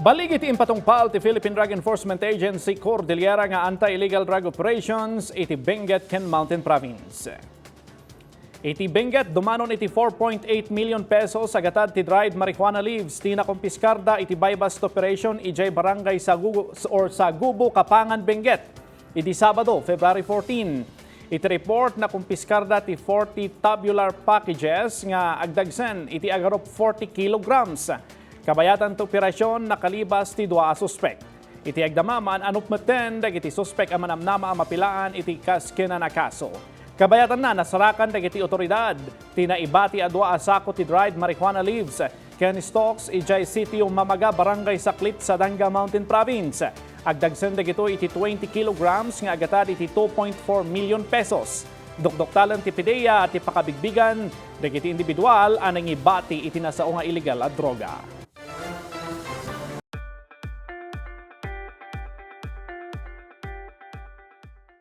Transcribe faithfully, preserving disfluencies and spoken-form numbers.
Palig iti impatungpal ti Philippine Drug Enforcement Agency Cordillera nga anti-illegal drug operations iti Benguet ken Mountain Province. Iti Benguet, dumanon iti four point eight million pesos a gatad ti dried marijuana leaves ti nakumpiskarda iti buy-bust operation idiay Barangay Sagugo or Sagubo, Kapangan, Benguet, idi Sabado, February fourteen. Iti report, nakumpiskarda ti forty tabular packages nga agdagsen iti agarup forty kilograms. Kabayatan ti operasyon, nakalibas ti dua a suspek. Iti agdama, maan-anup metten dagiti suspek a manamnama a mapilaan iti kaskenan a kaso. Kabayatanna, nasarakan dagiti otoridad ti naibati a dua a sako ti dried marijuana leaves ken stalks idiay sitio Mamaga, Barangay Saklit, Sadanga Mountain Province. Agdagsen dagitoy iti twenty kilograms nga agatad iti two point four million pesos. Dukdoktalen ti PDEA ti pakabigbigan dagiti individual a nangibati iti nasao nga illegal a droga.